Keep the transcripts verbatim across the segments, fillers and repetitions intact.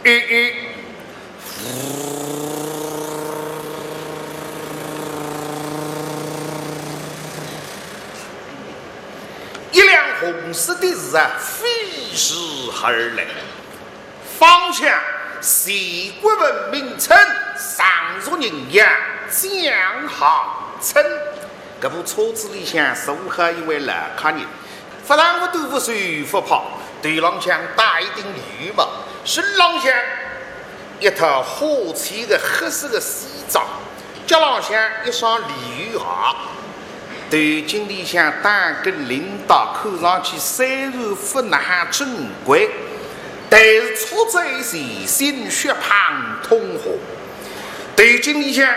一一，一辆红色的车啊，飞驰而来，方向徐国文名村常熟人家江杭村。搿部车子里向坐好一位老客人， 勿长勿短勿瘦勿胖，头浪向戴一顶笠帽，身浪向一套花漆的黑色的西装，脚浪向一双鲤鱼鞋，头颈里向戴根领带，看上去虽然勿哪哈正规，但是出在是鲜血胖通红。头颈里向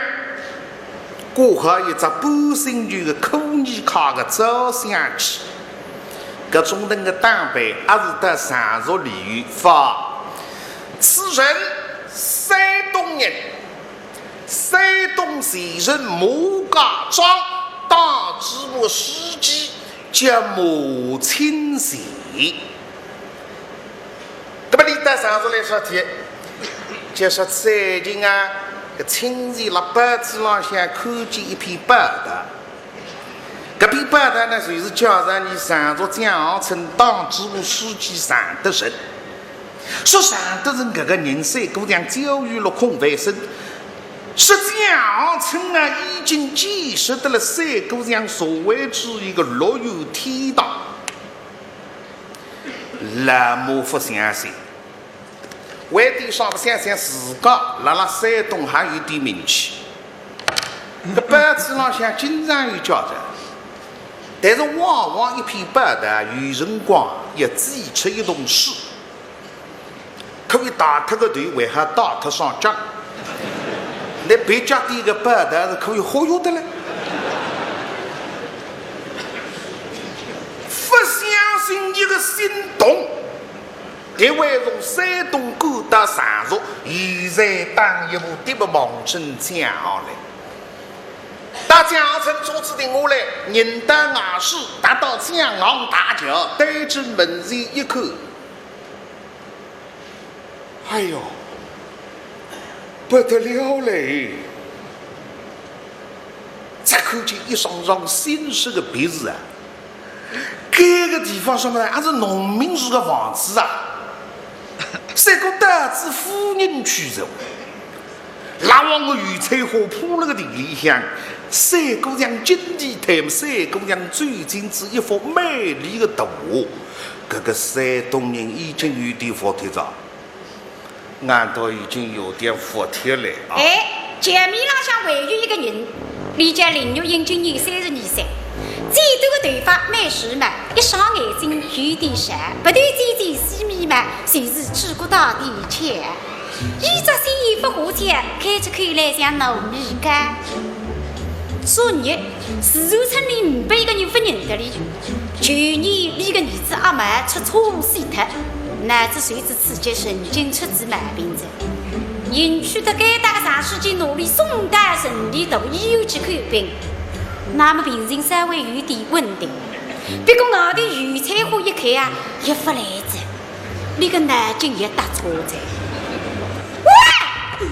挂好一只半新旧的可尼卡的照相机。搿种人的打扮，还是得常熟俚语法。此人山东人，山东济宁马家庄，当支部书记叫马清泉。 搿么俚到常熟来说体，就说最近啊，搿清泉辣报纸浪向看见一篇报道。搿篇报道呢，就是介绍伲常熟江杭村当支部书记常德成。说常德成搿个人，三姑娘教育落空为生，说江杭村啊，已经建设得了三姑娘所谓之一个乐园天堂。 老马勿相信，为点啥勿相信？自家辣辣山东还有点名气。搿报纸浪向经常有交代，但是往往一篇报道，有辰光要挤出一桶水，可以汏脱个头，还好汏脱双脚。那别家店个报道是可以忽悠得来。勿相信一个姓董， 特为从山东赶到常熟，现在打一部的不望春江来。到江杭村车子停下来，人到外势，踏到江杭大桥，对准门前一看，哎哟，不得了嘞！只看见一幢幢新式的别墅啊， 搿个地方什么呢？还是农民住的房子啊，是个单子夫人去的。拉网个油菜花铺了个地里向，三姑娘进地台，三姑娘走进仔一幅美丽的图画。搿个山东人已经有点服帖哉。 俺倒已经有点服帖了啊。哎，前面浪向还有一个人，俚叫林玉英，今年三十二岁，剪短个头发，蛮时髦，一双眼睛有点小，鼻头尖尖细眉毛，就是祖国大地一切。衣着鲜艳勿花俏，看起去来像糯米糕。昨日，自然村里呒不一个人勿认得俚，就连俚个儿子阿毛出车祸死脱，脑子受着 刺激神经出仔毛病哉。幸亏得该搭个常书记拿俚送到顺利大医院去看病，那么病情稍微有点稳定。不过外头油菜花一开啊，也勿来哉，俚个脑筋也搭错哉。喂！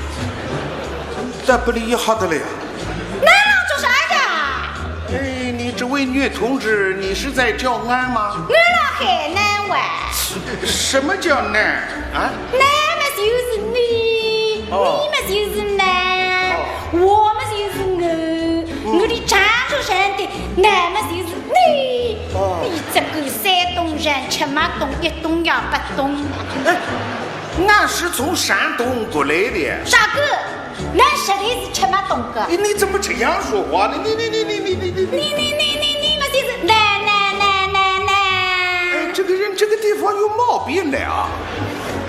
咋拨俚一吓得了呀？倷辣做啥呀？哎，你这位女同志，你是在叫俺吗？我辣喊倷喂。什么叫俺啊？倷么就是你，哦。你么就是倷，哦。我么就是我，嗯。我的长着人的，倷么就是你。哦。你这个山东人，吃么懂，一懂也不懂。哎，俺是从山东过来的。啥个？ 倷实在是吃勿懂个。哎，你怎么这样说话呢？你你你你你你你你你你你你么就是倷倷倷倷倷。哎，这个人这个地方有毛病了啊！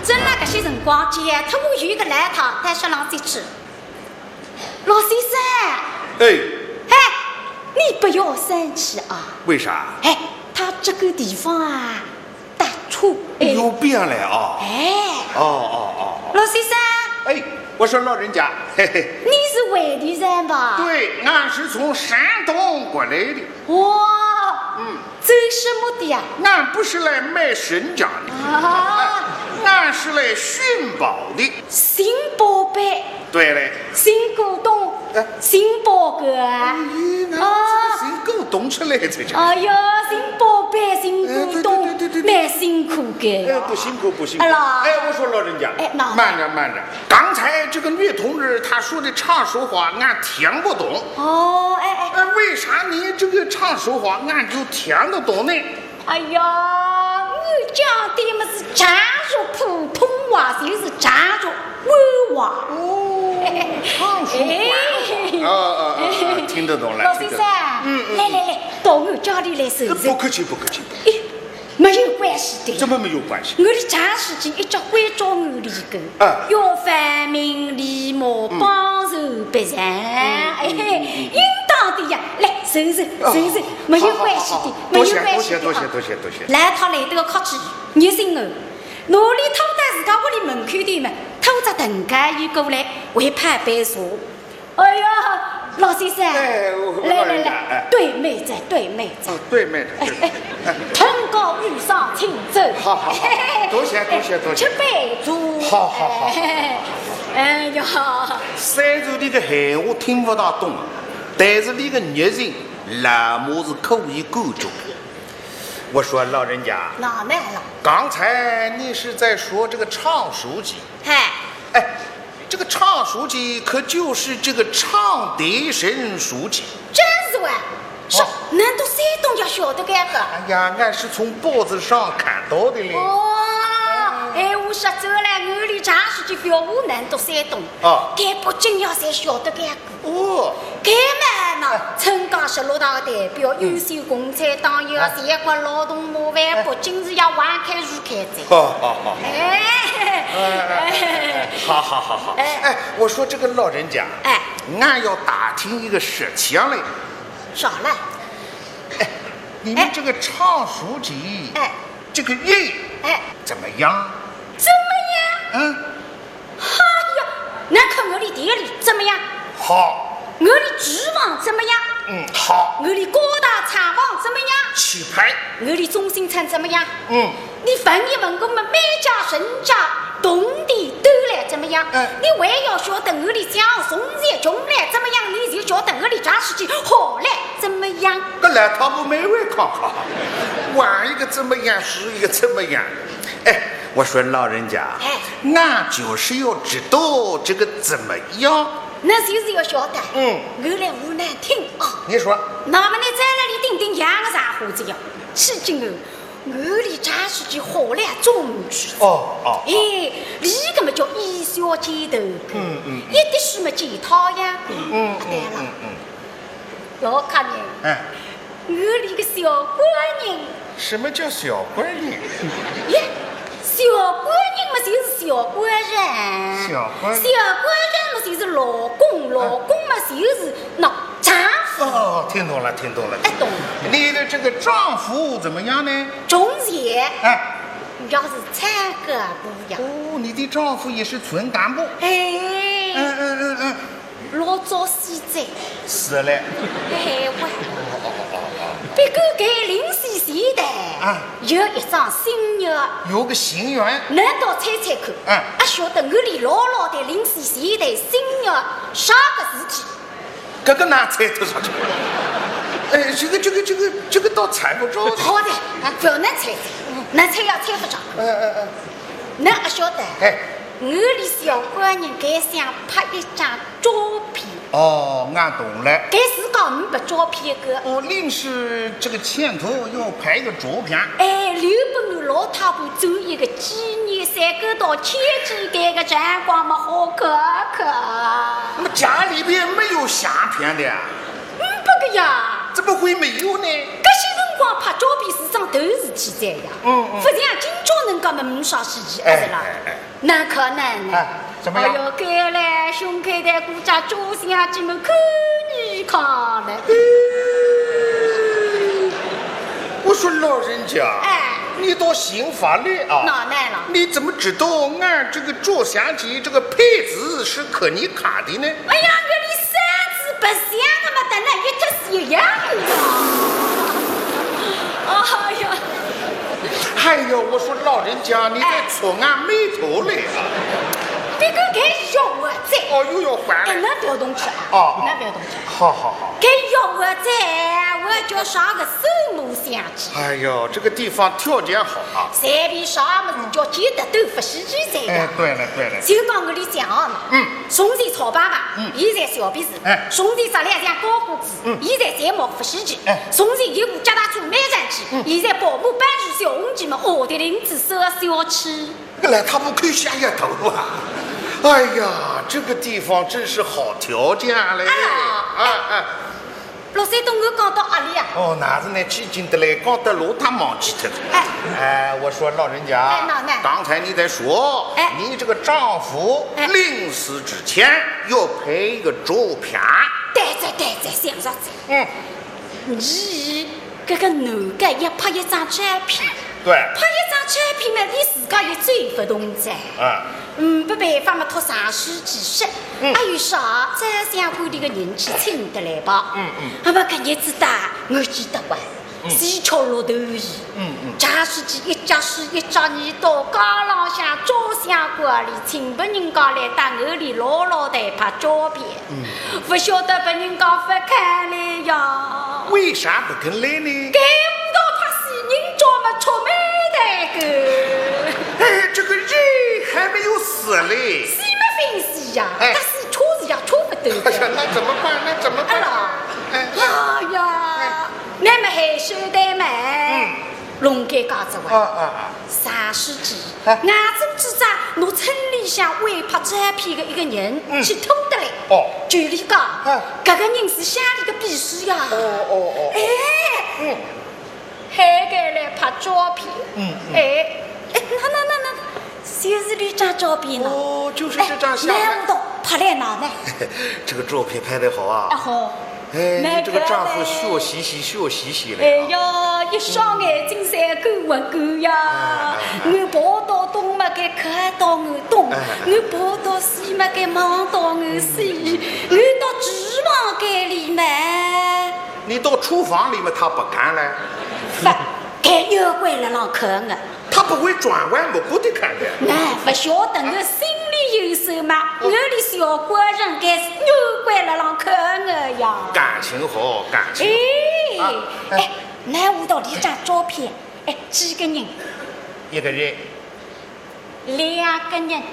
正辣搿歇辰光，前头有一个老太到山浪走去。老先生。哎。哎，你不要生气啊。为啥？哎，他这个地方啊， 搭错。哎。有病了啊！哎。哦哦哦哦。老先生。哎，我说老人家，嘿嘿。你是外地人吧？对，俺是从山东过来的。哦。嗯。做什么的呀？俺不是来卖身家的。啊。俺是来寻宝的。寻宝贝？对嘞。寻古董？哎。寻宝贝啊？咦，那这个寻古董出来这叫？哎呀，寻宝贝，寻古董，哎，对，对，对，对，对。蛮辛苦的呀。哎，不辛苦，不辛苦。哎啦。哎，我说老人家，哎，那慢着，慢着。刚才这个女同志她说的常熟话，俺听不懂。哦，哎，哎。哎，为啥你这个常熟话，俺就听得懂呢？ 哎呀，我讲的么是常熟普通话，就是常熟官话。哦，常熟官话。哎。啊，啊，啊，啊，听得懂了，老先生，听得懂。嗯，嗯，来，来，来，到我家里来坐坐。不客气，不客气。哎，没有关系的。怎么没有关系？我的常熟话一直关照我的一个。 啊。要分明礼貌，嗯。帮助别人，嗯，嗯，哎，嗯，嗯。应当的呀。来，坐坐，哦，坐坐，没有关系的，好，好，好，没有关系的啊。多谢，多谢，多谢，多谢，多谢。来，他来得个客气，热心哦。哪里拖到自家屋里门口的嘛，拖只藤架一过来，还怕白说。哎呀，老先生，哎，我，我来，来，来，老人家，哎。对面坐，对面坐。哦，对面坐，哎，对面坐。哎， 登高一上请坐。好，好，好，多谢，多谢，多谢。吃杯酒。好，好，好，好，好，好。哎呀。虽然这个闲话听不大懂啊，但是你个热情，老母是可以感觉。我说老人家，哪能了？刚才你是在说这个常熟话？嗨。哎， 这个常熟话可就是这个常德省熟话。真是哇，是，哦。难道山东也晓得搿个？哎呀，俺是从报纸上看到的嘞。哦，哎，我说这来，我的常熟话，我难道山东？哦。该北京也侪晓得搿个。哦。该嘛呢，哎。村里十六大代表，嗯。优秀共产党员，哎。全国劳动模范，哎。北京市也还开除开哉。好，好，好。哎。哎，哎，哎，哎，好，好，好，好。哎。哎， 我说这个老人家，哎。俺要打听一个事情嘞。啥嘞？哎，你们这个常熟话，哎。这个运，哎。怎么样？怎么样？嗯。哎呀，那看我的地里怎么样？好。我的住房怎么样？嗯，好。我的各大厂房怎么样？齐备。我的中心村怎么样？嗯。 你问一问我们每家人家铜钿多来怎么样？嗯。你还要晓得我的乡村穷来怎么样，你就晓得我的常熟话好来怎么样？搿老太婆蛮会看看，往一个怎么样是一个怎么样。哎，我说老人家，哎。俺就是要知道这个怎么样。那就是要晓得，嗯。我来湖南听啊。你说。那么你在那里听听洋人啥话子呀？是真的。 我的常熟话好来中句。哦，哦，哦。哎，俚个么叫以小见大个，嗯，嗯，嗯。一点事么见大呀。嗯，嗯，对了。嗯，嗯。老客人，哎。我的个小官人。什么叫小官人？耶，小官人嘛就是小官人。小官人。小官人嘛就是老公，老公嘛就是那丈夫。哦，听懂了，听懂了。哎，懂了。你的这个丈夫怎么样呢？ 中学，哎。要是唱歌不呀。哦，你的丈夫也是村干部。哎。嗯，嗯，嗯，嗯。老早死哉。死了。哎，我。哦，哦，哦，哦，哦。不过搿临死前头，啊。有一桩心愿。有个心愿。难道猜猜看，哎。啊，晓得我俚老老的临死前头心愿啥个事体？ 搿个哪猜得着去？哎，这个，这个，这个，这个倒猜不着的。好的，啊，不要难猜的，难猜也猜不着。哎，哎，哎。那阿晓得，哎。我俚小官人该想拍一张照片。哦，俺懂了。该自家呒不照片个。哦，临死这个前头要拍个照片。哎，留拨我老太婆做一个纪念，三个到千几个辰光么好看看。 那么家里边没有相片的啊？嗯，不个呀。怎么会没有呢？搿歇辰光拍照片是桩大事体哉呀。嗯，嗯。勿像今朝能介么没啥稀奇，哎，是啦？哎，哎。那可能呢。哎，怎么样？哎哟，该来兄弟在顾家照相机么看一看呢。嗯，我说老人家，哎。 你倒心法嘞啊！哪能了？你怎么知道俺这个照相机这个配置是可尼卡的呢？哎呀，我的三子不像那么的，那一特是一样的呀。哎呀，哎呦，我说老人家，你在触俺霉头嘞啊？别个该要我这，哦，又要还哎，了。那不要动气啊，哦那不要动气。好好好。该要我这，我叫啥个手摸相机，哎呦，这个地方条件好啊。随便啥么子叫见得都不是一噻哎呀。，对了对了。就讲我里讲啊嘛，嗯，从前草爸爸，嗯现在小鼻子，哎从前扎两两高胡子，嗯现在再毛不是几，哎从前一部脚踏车没人气，嗯现在跑步搬住小红旗嘛，我的林子说小气。这个来他们可以下一头啊。哎呀，这个地方真是好条件嘞。哎呀哎哎，老三东我讲到阿里啊？哦，那是呢，起劲的嘞，讲得路他忘记脱了。哎哎，我说老人家，哎奶奶刚才你在说，哎你这个丈夫哎临死之前要拍一个照片。对对对对，想着这，嗯，你搿个男的要拍一张照片，对，拍一张照片嘛，你自家也走不动噻。啊，嗯，没办法嘛，托上书记说，嗯还有啥照相馆里个人去请得来吧？嗯嗯，那么搿日子大，我记得哇，嗯喜鹊落头雨。嗯嗯，上书记一家书一家人到街浪向照相馆里，请拨人家来搭我里老老台拍照片。嗯，不晓得拨人家不肯来呀。为啥不肯来呢？该唔到拍死人照么触霉头个。哎，这个人还没有死嘞。死么非死呀，哎但是错是也错不得哎呀，的。那怎么办？那怎么办？哎呀，哎，哎呀，那么还晓得嘛？嗯弄该架子哇。啊啊啊！上书记，哎俺真知道侬村里向会拍照片的一个人嗯去偷得来。哦就里讲，哎搿个人是乡里的秘书呀。哦哦哦，哎，嗯喊该来拍照片。嗯嗯，哎，哎，那那那那，就是这张照片呢。哦，就是这张相哎，片。难道拍来哪呢？这个照片拍得好啊！啊好。哎，蛮你这个丈夫可爱笑嘻嘻，笑嘻嘻哎的啊。呀，一双眼睛像狗活狗呀！哎哎哎我跑到东么该看到我东，哎哎我跑到西么该望到我西，我到厨房间里么，你到厨房里面，他不敢了。不，该妖怪了让看我。他不会转弯抹角的看的。那不晓得我心里有数嘛，我的小官人该妖怪了让看我呀。感情好，感情哎，啊哎，那我到里张照片，哎，几个人？一个人，两个人。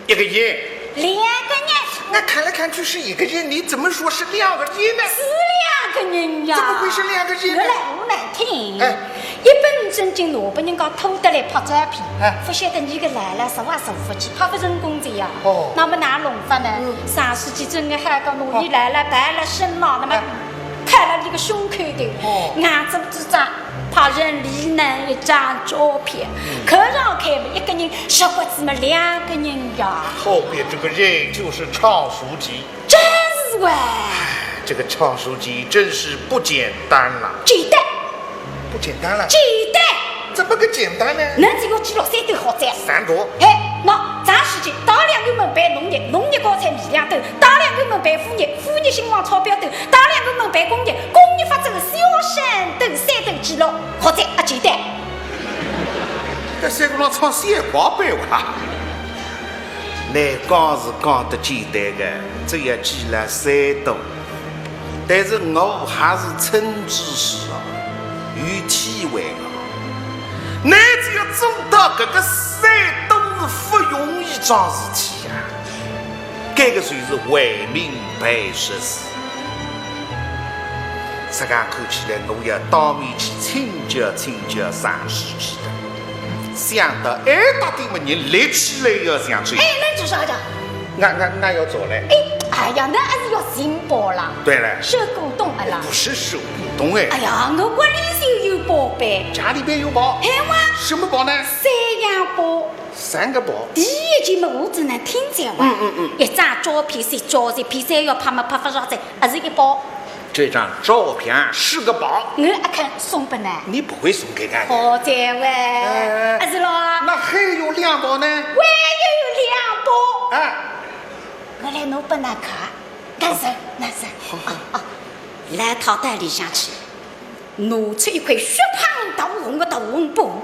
一个人，两个人。那看来看去是一个人，你怎么说是两个人呢？是两个人呀。怎么会是两个人呢原来我难听。哎一本正经拿拨人家偷得来拍照片，哎不晓得你个来了是哇是福气，拍不成功的呀。哦那么哪弄法呢？嗯上世纪真的还讲拿你来了带了身浪，那么看了你个胸口的，哦俺这只张拍成李楠一张照片，看上去么一个人，实际么两个人呀。好比这个人就是常书记。真是哇，这个常书记真是不简单了。简单，不简单了。简单。怎么个简单呢？侬只要记牢三顿好哉。三顿。嘿，喏，上世纪大量我们办农业，农业高产米粮等，大量我们办副业，副业兴旺超标等，大量我们办工业，工业发展小山等三顿记录，好哉，啊，简单。搿三个人唱三八杯哇。侬讲是讲得简单个，只要记了三顿。 但是我还是村支书啊，有体会啊。侬只要做到搿个三顿是勿容易桩事体呀，搿个就是为民办实事。实梗看起来，我要当面去请教请教常书记的。想到埃搭点么人立起来要想去。哎，侬做啥的？俺俺俺要做嘞。哎，哎呀，侬还是要寻宝啦。对了，收古董啊啦。不是收古董哎，哎呀，我屋里就有宝贝。家里边有宝，哎哇，什么宝呢？三样宝。三个宝。第一件么，我只能听见哇。嗯嗯嗯。一张照片是照一片，再要拍么拍勿着哉，还是一宝。这张照片是个宝，我阿肯送拨侬。你不会送给俺的。好哉喂，哎还是咯。那还有两宝呢？还有两宝。哎，我来拿拨侬看，难受，难受。啊啊，来到袋里向去，拿出一块血盆大红的大红布，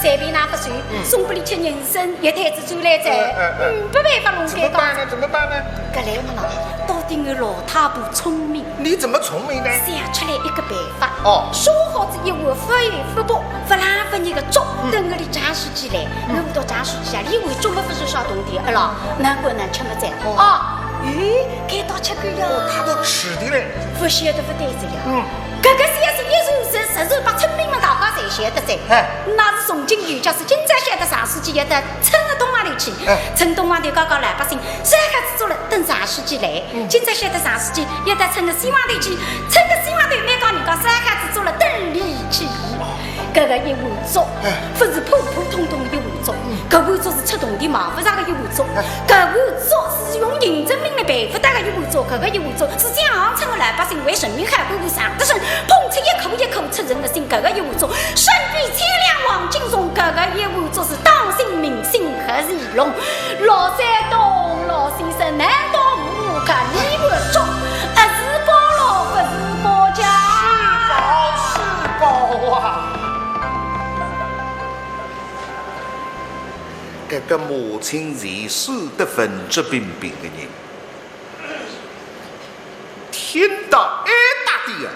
随便哪个手，嗯。送拨俚吃人参，药摊子转来哉，哎，哎，哎。嗯，没办法弄该个。怎么办呢？怎么办呢？搿来么啦，到底我老太婆聪明。你怎么聪明呢？想出来一个办法。哦。烧好仔一碗勿咸勿薄，勿辣勿热个粥，嗯。等我俚张书记来，嗯。我到张书记啊，俚碗粥么勿是少东点，哎啦，难怪难吃么哉。哦。哦，咦，该倒吃个呀。哦，他都吃的嘞。勿晓得勿对哉呀。嗯。 搿个小生一时是，实是把村民们大家侪晓得哉。哎。那是从今有家是今朝晓得张书记要到村个东房头去，哎。村东房头告告老百姓，烧好仔粥了，等张书记来。嗯。今朝晓得张书记要到村个西房头去，村个西房头每家人家烧好仔粥了，等俚去。哦。搿个一碗粥，哎。勿是普普通通一碗粥，嗯。搿碗粥是出铜钿买勿着个一碗粥，哎。搿碗粥是用银子 命里办勿到个一碗粥，搿个一碗粥是江杭村个老百姓为人民好官为上得身，捧出一口一口出人个心，搿个一碗粥，胜比千两黄金重，搿个一碗粥是当心民心合意隆。老山东老先生，难道我搿一碗粥，还是包了，还是包家？是包，是包啊！ 搿个母亲是算得文质彬彬个人，听到哀搭点啊，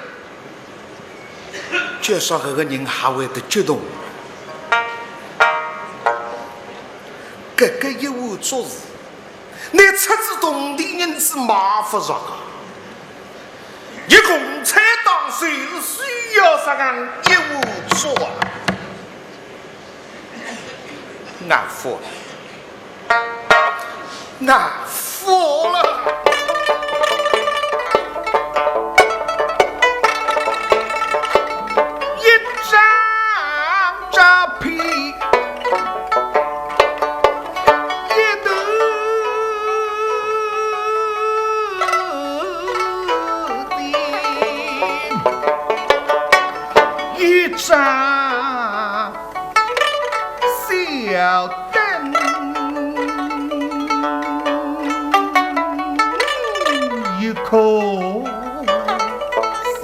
介说搿个人还会得激动。搿个一碗粥是，拿出仔铜钿银子买勿着个，一共菜当就是需要啥个一碗粥啊。 我服了，我服了。一张照片，一段电，一张 小灯，一颗心。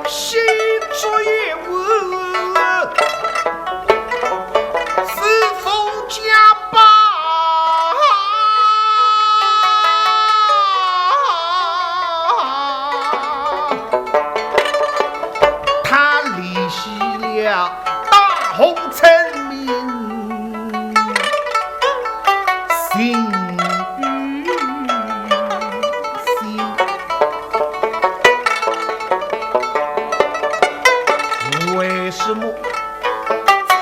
心中一问，是否家 他联系了大红村民心与心。为什么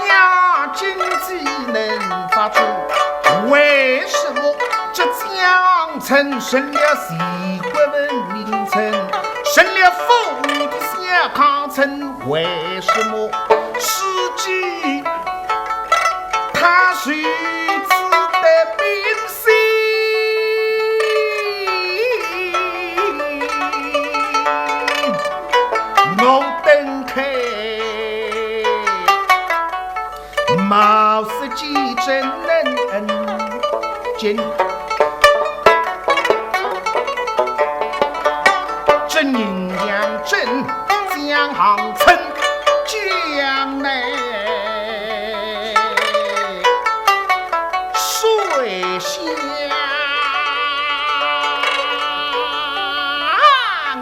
家境既能发展，为什么这江城成了全国文明城，成了富裕的小康城？为什么世纪他如此的民心？我等开 茅塞几针，这宁阳镇江杭村江南水乡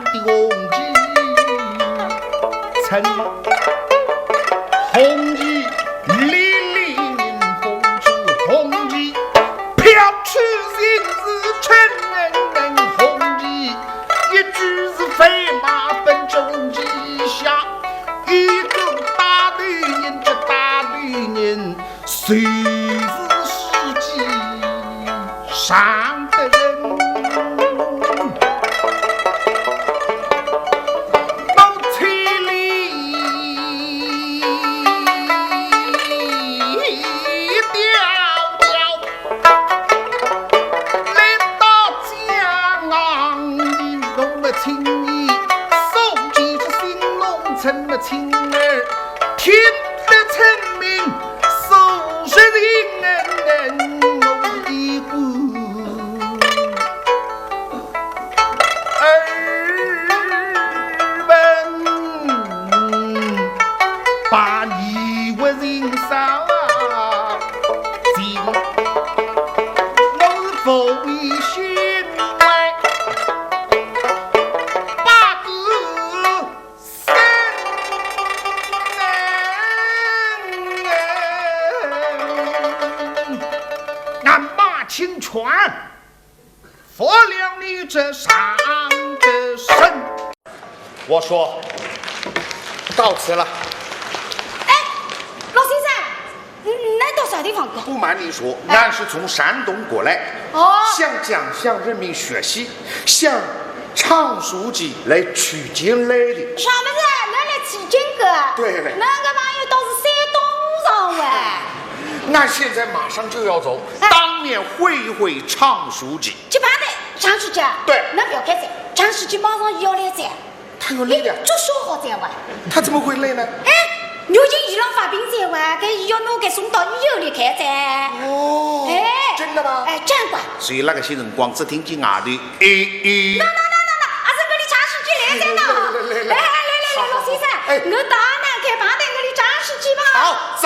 的红旗村。 红旗凛凛风中，红旗飘出尽是春红旗，一句是飞马奔红旗下，一个大头人，这大头人就是世纪 上的人。母亲里迢迢来到江杭的，我们请你送几只新农村的亲儿，听得村民 数十人我的官清泉，负了你这伤的身。我说，告辞了。哎，老先生，你你来到啥地方个？不瞒你说，俺是从山东过来，哦向家乡人民学习，向常书记来取经来的。啥么子？来来取经个？对嘞那个朋友倒是山东人喂。俺现在马上就要走，哎当面会一会常书记。去办的，常书记啊。对那不要开心，常书记马上要来哉。他要累的，做啥好哉哇？他怎么会累呢？哎，我已经伊拉发病哉哇，该要拿该送到医院里去哉。哦哎，真的吗？哎，真的。所以那个些辰光只听见外头，哎哎。那那那那那，阿是我的常书记来哉呢。来来来来来哎哎来来来，老先生，哎我到阿南开办的我的常书记吧。好，走。